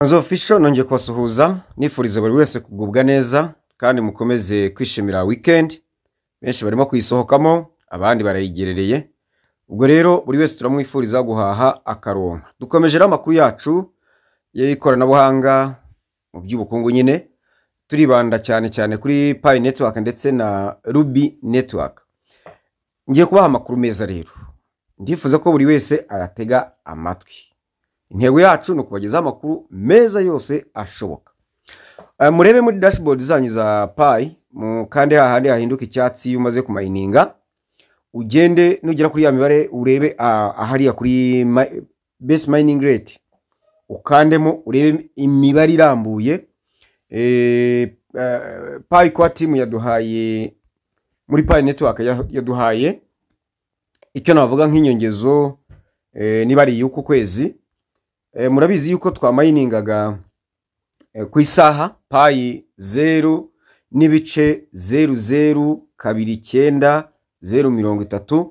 Nzo Official nongeye kubasuhuza, nifuriza buri wese kugubwa neza kandi mukomeze kwishimira weekend. Benshi barimo kuyisohokamo, abandi barayigerereye. Ubwo rero buri wese turamwifuriza guhaha akaronka. Dukomeje rero amakuru yacu y'ikoranabuhanga mu by'ubukungu nyine, turibanda cyane cyane kuri Pi Network ndetse na Ruby Network. Ngiye kubaha amakuru meza rero, ndifuza ko buri wese ayatega amatwi. Intego yacu ni ukubagezaho amakuru meza yose ashoboka. Murebe muri dashboard zanyu za Pi, kandi hahandi hahinduka icyatsi iyo umaze kumayininga, ugende nugera kuri ya mibare urebe ahariya kuri base mining rate, ukandemo urebe imibare irambuye. Pi Core Team yaduhaye muri Pi Network yaduhaye icyo navuga nk'inyongezo, niba ari iy'uku kwezi. Murabizi yuko twamayiningaga ku isaha Pi 0.0029030,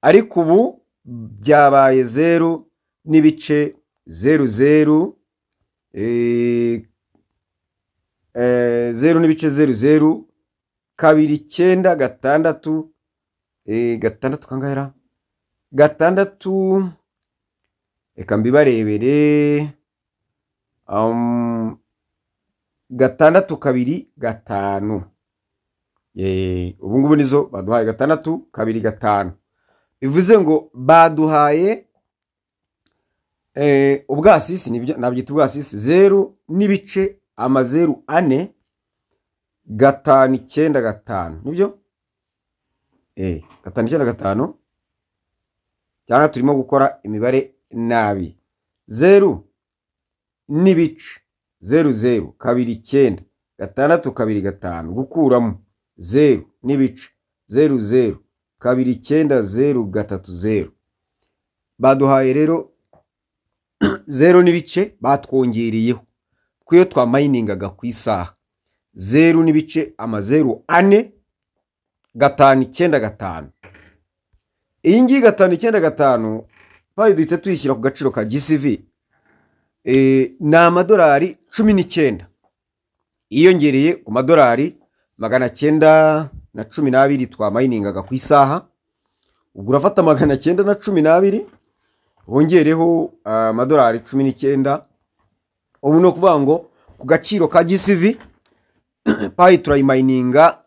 ariko ubu byabaye zeru n'ibice zeru zeru, 0.00296, gatandatu kangahe ra? Gatandatu, reka mbibarebere, 625. Ubu ngubu nizo baduhaye, 625. Bivuze ngo baduhaye ubwasisi, nibyo nabyita ubwasisi, 0.00459 5, nibyo? 595, cyangwa turimo gukora imibare nabi. 0.0029625 gukuramo 0.0029030. Baduhaye rero zeru n'ibice, batwongereyeho kuko iyo twamayiningaga ku isaha 0.00459 5. Iyi ngiyi 595 Pi duhita tuyishyira ku gaciro ka GCV, ni amadolari 19 yiyongereye ku madolari 912 twamayiningaga ku isaha. Ubwo urafata 912 wongereho amadolari 19. Ubu ni ukuvuga ngo ku gaciro ka GCV Pi turayimayininga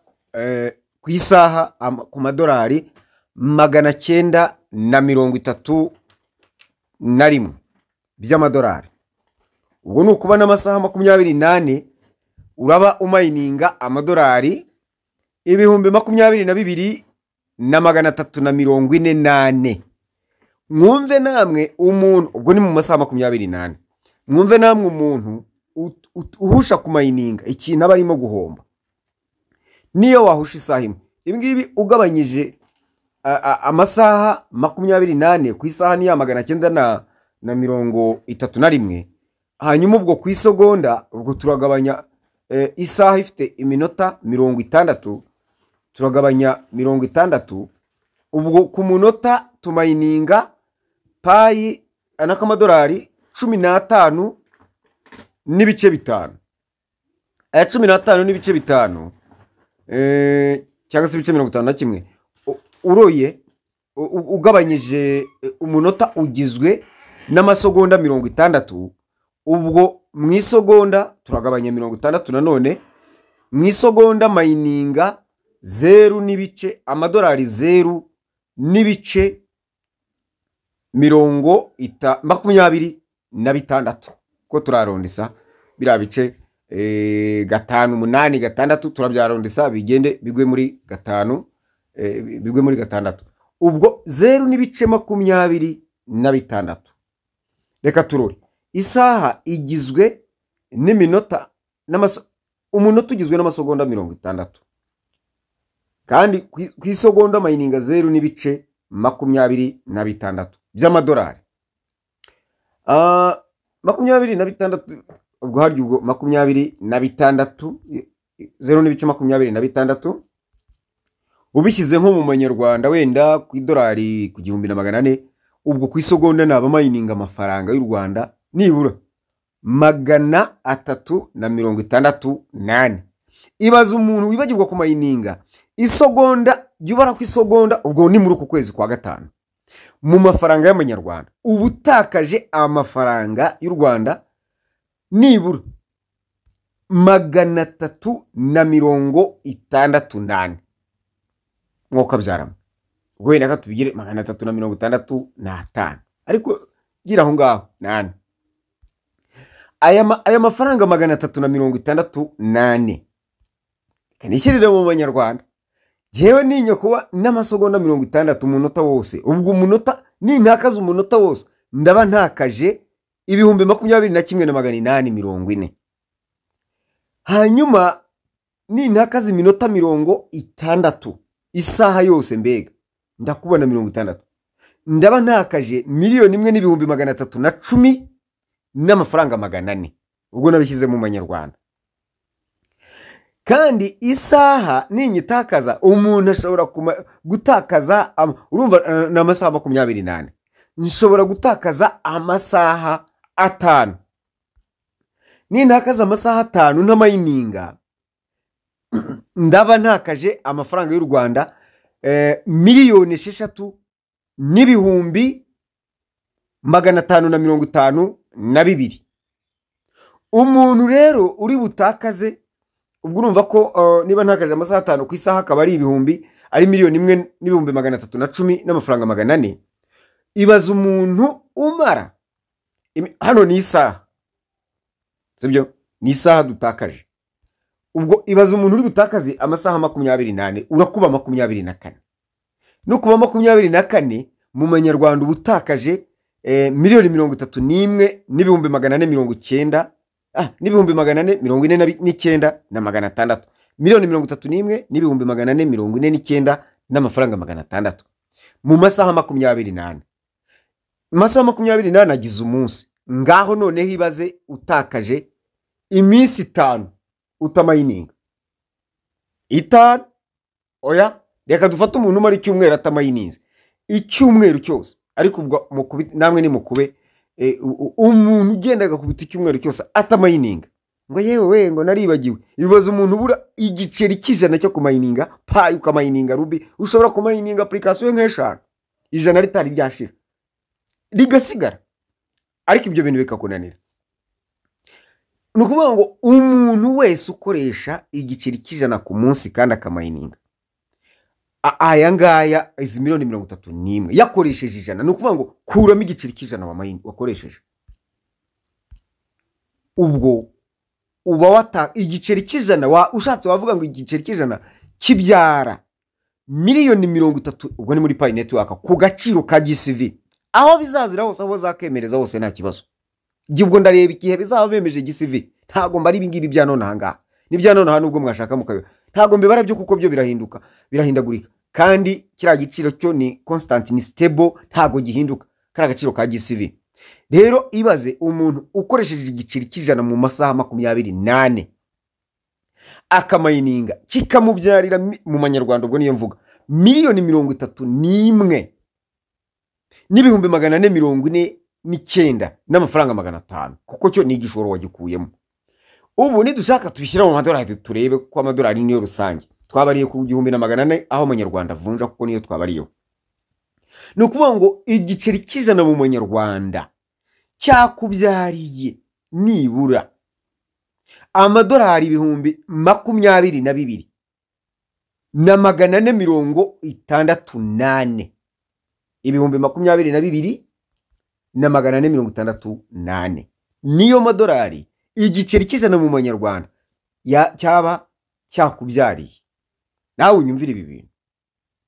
ku isaha ku madolari 931 by'amadolari. Ubwo ni ukuba n'amasaha 24 uraba umayininga amadolari 22,344. Mwumve namwe umuntu, ubwo ni mu masaha 24, mwumve namwe umuntu uhusha kumayininga ikintu aba arimo guhomba. Niyo wahusha isaha imwe, ibi ngibi ugabanyije amasaha 24 ku isaha ni ya 931, hanyuma ubwo ku isegonda ubwo turagabanya, isaha ifite iminota 60, turagabanya 60, ubwo ku munota tumayininga Pi n'akamadolari 15.5. Aya 15.5, cyangwa se ibice 51, uroye ugabanyije, umunota ugizwe n'amasegonda 60, ubwo mu isegonda turagabanya 60 nanone, mu isegonda mayininga zeru n'ibice amadolari zeru n'ibice mirongo ita 26, ko turarondesa biriya bice 5 8 6, turabyarondesa bigende bigwe muri gatanu, bigwe muri gatandatu, ubwo 0.26. Reka turore, isaha igizwe n'iminota, umunota ugizwe n'amasegonda 60, kandi ku isegonda mayininga 0.26 by'amadolari. 26, ubwo harya ubwo 26, 0.26 ubishyize nko mu manyarwanda, wenda ku idolari ku 1400, ubwo ku isegonda naba mayininga amafaranga y'u Rwanda nibura 364. Ibaza umuntu wibagirwa kumayininga isogonda, jya ubara ku isogonda, ubwo ni muri uku kwezi kwa gatanu mu mafaranga y'amanyarwanda uba utakaje amafaranga y'u Rwanda nibura 364. Mwuka byarama ubwo wenda ka tubigire 365, ariko gira aho ngaho nane. Aya mafaranga 364 kanishyirire mu banyarwanda, jewe ninyo kuba n'amasegonda 60 umunota wose, ubwo umunota nintakaza umunota wose ndaba ntakaje 21,840. Hanyuma nintakaza iminota 60 isaha yose mbega ndakubona 60, ndaba ntakaje 1,310,400 n'amafaranga 400, ubwo nabishyize mu manyarwanda. Kandi isaha ninyitakaza umuntu ashobora gutakaza, urumva ni amasaha 24, nshobora gutakaza amasaha 5. Nintakaza amasaha 5 ntamayininga ndaba ntakaje amafaranga y'u Rwanda 6,552,000. Umuntu rero uri butakaze, ubwo urumva ko niba ntakaje amasaha 5 ku isaha akaba ari ibihumbi ari 1,310,400 n'amafaranga 400. Ibaza umuntu umara hano ni isaha, sibyo? Ni isaha dutakaje. Ubwo ibaza umuntu uri butakaze amasaha 24, urakuba 24. No kuba 24 mu manyarwanda ubutakaje 31,490,000 n'ibihumbi 449 na 600. 31,449,000 n'amafaranga 600 mu masaha 24. Masaha 24 agize umunsi. Ngaho noneho ibaze utakaje iminsi 5 utamayininga. 5, oya reka dufate umuntu umara icyumweru atamayininze icyumweru cyose, ariko ubwo namwe ni mukube umuntu ugenda agakubita icyumweru cyose atamayininga ngo yewe we ngo naribagiwe. Ibibazo umuntu ubura igiceri cy'ijana cyo kumayininga Pi, ukamayininga Rubi, ushobora kumayininga application nk'eshanu ijana ritari ryashira rigasigara, ariko ibyo bintu bikakunanira. Ni ukuvuga ngo umuntu wese ukoresha igiceri cy'ijana ku munsi kandi akamayininga aya ngaya izi 31,000,000 yakoresheje ijana, ni ukuvuga ngo kuramo igiceri cy'ijana wakoresheje, ubwo uba wata igiceri cy'ijana ushatse wavuga ngo igiceri cy'ijana kibyara 30,000,000, ubwo ni muri Pi Network ku gaciro ka GCV. Aho bizazira hose, aho zakemereza hose nta kibazo. Ubwo ndareba igihe bizaba bemeje GCV, ntago mbari ibi ngibi bya none ahangaha nibya none aha, nubwo mwashaka mukayo ntago mbibara byo, kuko byo birahinduka birahindagurika, kandi kiriya giciro cyo ni constant, ni stable, ntago gihinduka kariya gaciro ka GCV. Rero ibaze umuntu ukoresheje igiceri cy'ijana mu masaha 24 akamayininga kikamubyarira mu manyarwanda, ubwo niyo mvuga 31,449,500 n'amafaranga 500, kuko cyo ni igishoro wagikuyemo. Ubu nidushaka tubishyira mu madolari turebe ko amadolari niyo rusange twabariye ku 1400 aho amanyarwanda avunja, kuko niyo twabariyeho. Ni ukuvuga ngo igiceri cy'ijana mu manyarwanda cyakubyariye nibura amadolari 22,464, 22,464 niyo madolari igiceri cy'ijana mu manyarwanda cyaba cyakubyariye. Nawe unyumvire ibi bintu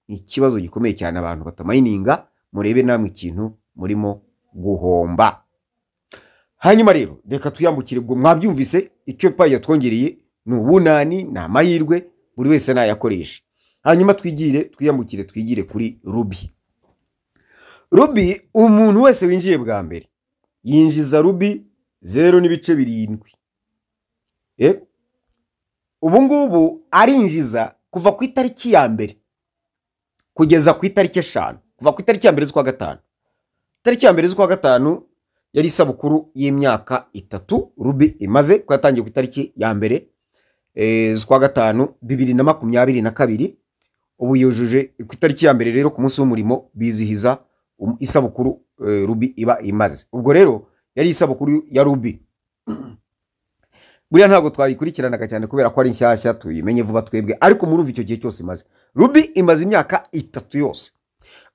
ni ikibazo gikomeye cyane, abantu batamayininga murebe namwe ikintu murimo guhomba. Hanyuma rero reka tuyambukire, ubwo mwabyumvise icyo Pi yatwongereye ni ubunani, ni amahirwe buri wese nayakoresha. Hanyuma twiyambukire twigire kuri Rubi. Rubi umuntu wese winjiye bwa mbere yinjiza Rubi 0.7. Ubu ngubu arinjiza kuva ku itariki ya mbere kugeza ku itariki 5, kuva ku itariki ya mbere z'ukwa gatanu. Itariki ya mbere z'ukwa gatanu Yari isabukuru y'imyaka 3 Ruby imaze, ko yatangiye ku itariki ya mbere z'ukwa gatanu 2022. Ubu yujuje ku itariki ya mbere rero, ku munsi w'umurimo bizihiza isabukuru Ruby iba imaze. Ubwo rero yari isabukuru ya Ruby. Buriya ntabwo twayikurikiranaga cyane kubera ko ari nshyashya, tuyimenye vuba twebwe, ariko murumva icyo gihe cyose imaze. Ruby imaze imyaka 3 yose.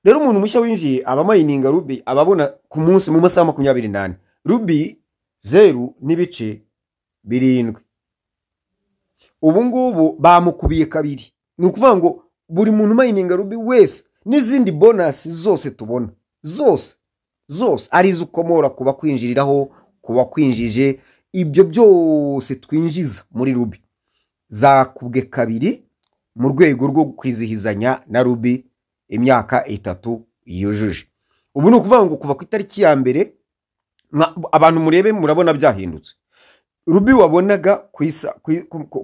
Rero umuntu mushya winjiye aba mayininga Ruby ababona ku munsi mu masaha 24 Ruby 0.7. Ubu ngubu bamukubiye kabiri. Ni ukuvuga ngo buri muntu umayininga Ruby wese n'izindi bonus zose tubona zose zose, arizo ukomora kuba kwinjiriraho, kuba kwinjije, ibyo byose twinjiza muri Ruby zakubwe kabiri mu rwego rwo kwizihizanya na Ruby imyaka 3 yujuje. Ubu ni ukuvuga ngo kuva ku itariki ya mbere, abantu murebe murabona byahindutse. Ruby wabonaga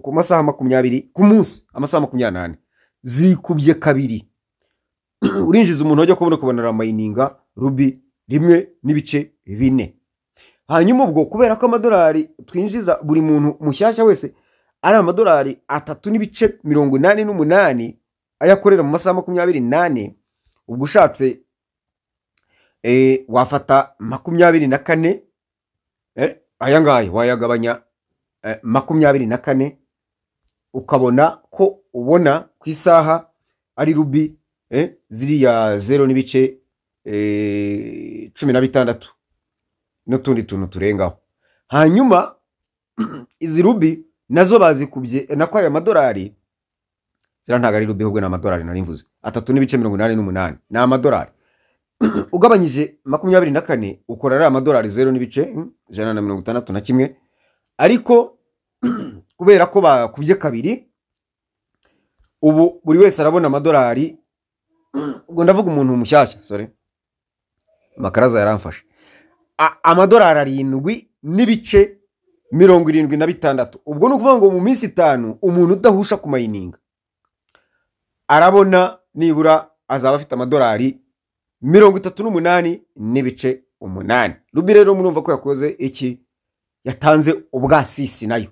ku masaha 20 ku munsi, amasaha 24 zikubye kabiri. Urinjiza umuntu wajya kubona ukabona mayininga Ruby 1.4. Hanyuma ubwo kubera ko amadolari twinjiza buri muntu mushyashya wese ari amadolari 3.88 ayakorera mu masaha 24, ubwo ushatse wafata 24, aya ngaya wayagabanya 24, ukabona ko ubona ku isaha ari Ruby ziriya 0.16 n'utundi tuntu turengaho. Hanyuma izi Ruby nazo bazikubye, nako aya madolari ziriya ntabwo ari Ruby ahubwo ni amadolari nari mvuze, 3.88 ni amadolari. Ugabanyije 24 ukora ari amadolari 0.161, ariko kubera ko bakubye kabiri ubu buri wese arabona amadolari. Ubwo ndavuga umuntu mushyashya, sorry, amakaraza yaramfashe, amadolari 7.76. Ubwo ni ukuvuga ngo mu minsi 5 umuntu udahusha ku mayininga arabona nibura azaba afite amadolari 38.8. Ruby rero murumva ko yakoze iki, yatanze ubwasisi nayo.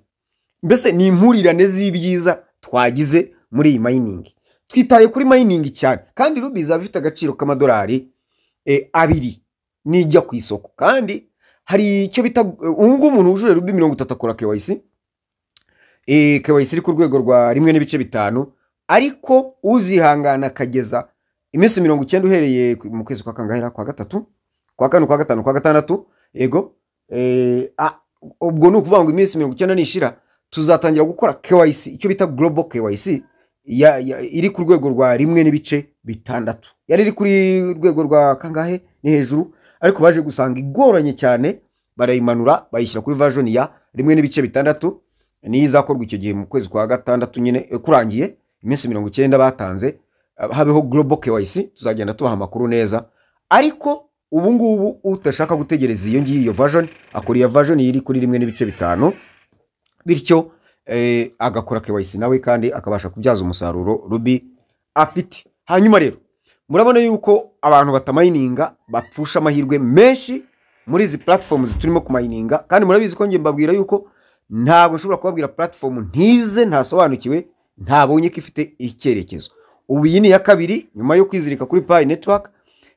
Mbese ni impurirane z'ibyiza twagize muri iyi mining. Twitaye kuri mining cyane, kandi Ruby izaba ifite agaciro k'amadolari 2 nijya ku isoko. Kandi hari icyo bita ubu ngubu umuntu wujuje Ruby 30 akora KYC. KYC iri ku rwego rwa 1.5, ariko uzihangana akageza iminsi 90 uhereye mu kwezi kwa kangahe, kwa gatatu, kwa kane, kwa gatanu, kwa gatandatu, yego. Ubwo ni ukuvuga ngo iminsi 90 nishira tuzatangira gukora KYC, icyo bita global KYC iri ku rwego rwa 1.6. Yari iri kuri rwego rwa kangahe, ni hejuru, ariko baje gusanga igoranye cyane barayimanura bayishyira kuri version ya 1.6, niyo izakorwa icyo gihe mu kwezi kwa gatandatu nyine kurangiye iminsi 90 batanze habeho global KYC. Tuzagenda tubaha amakuru neza, ariko ubu ngubu utashaka gutegereza iyo ngiyo version akora iya version iri kuri 1.5, bityo agakora KYC nawe kandi akabasha kubyaza umusaruro Ruby afite. Hanyuma rero murabona yuko abantu batamayininga bapfusha amahirwe menshi muri izi platforms turimo kumayininga, kandi murabizi ko ngiye mbabwira yuko ntabwo nshobora kubabwira platform ntize, ntasobanukiwe, ntabonye ko ifite icyerekezo. Ubu iyi ni iya kabiri nyuma yo kwizirika kuri Pi Network.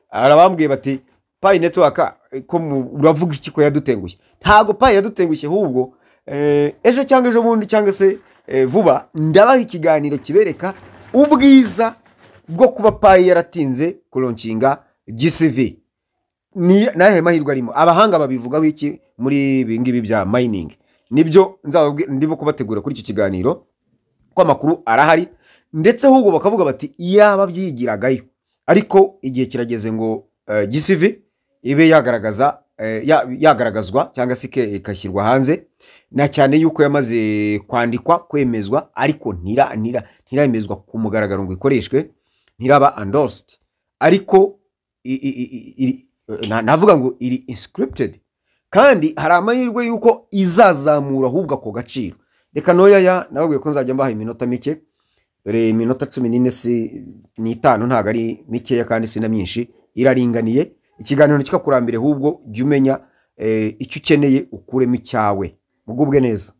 Arabambwiye bati Pi Network ko uravuga iki ko yadutengushye? Ntabwo Pi yadutengushye, ahubwo ejo cyangwa ejo bundi cyangwa se vuba ndabaha ikiganiro kibereka ubwiza bwo kuba Pi yaratinze kulaunchinga GCV. Ni nahe mahirwe arimo, abahanga babivugaho iki muri ibi ngibi bya mining? Nibyo ndimo kubategura kuri iki kiganiro, ko amakuru arahari, ndetse ahubwo bakavuga bati iyaba byigiragayo, ariko igihe kirageze ngo GCV ibe yagaragaza yagaragazwa cyangwa se ikashyirwa hanze, na cyane yuko yamaze kwandikwa kwemezwa, ariko ntiremezwa ku mugaragaro ngo ikoreshwe, ntiraba endorsed, ariko navuga ngo iri inscripted, kandi hari amahirwe yuko izazamura ahubwo ako gaciro. Reka noya nababwiye ko nzajya mbaha iminota mike, dore iminota 14 si n'itanu, ntabwo ari mikeya kandi si na myinshi, iraringaniye. Ikiganiro ntikikakurambire, ahubwo jya umenya icyo ukeneye ukuremo icyawe. Mugubwe neza.